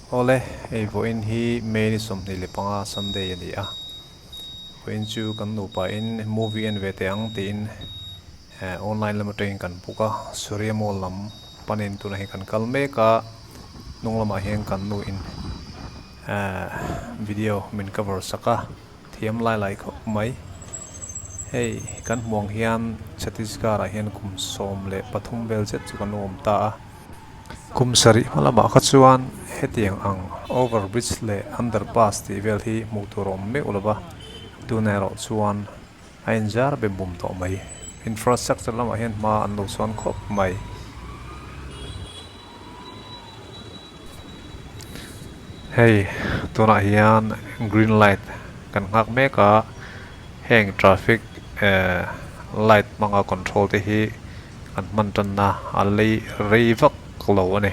Awle, hei vawiin hi May ni 25 Sunday a ni a, vawiin chu kan nupa in movie en ve teh ang tiin online lam atangin kan book a, Surya Mall lam panin tunah hian kan kal mek a, hnung lamah hian kan nu in video min cover sak a, thiam lai lai khawp mai. Hei kan hmuh ang hian Chhattisgarh ah hian kum 13 vel zet chu kan awm ta a. Kum sarih hma lamah kha chuan hetiang ang over bridge leh under pass tih vel hi hmuh tur a awm meuh lo va, tun erawh chuan a inzar be bum tawh mai. Infrastructure lamah hian hma an lo sawn khawp mai. Hei tunah hian green light kan nghak mek a, heng traffic eh light hmanga control te hi. An hman tanna a lei rei vak lo a ni.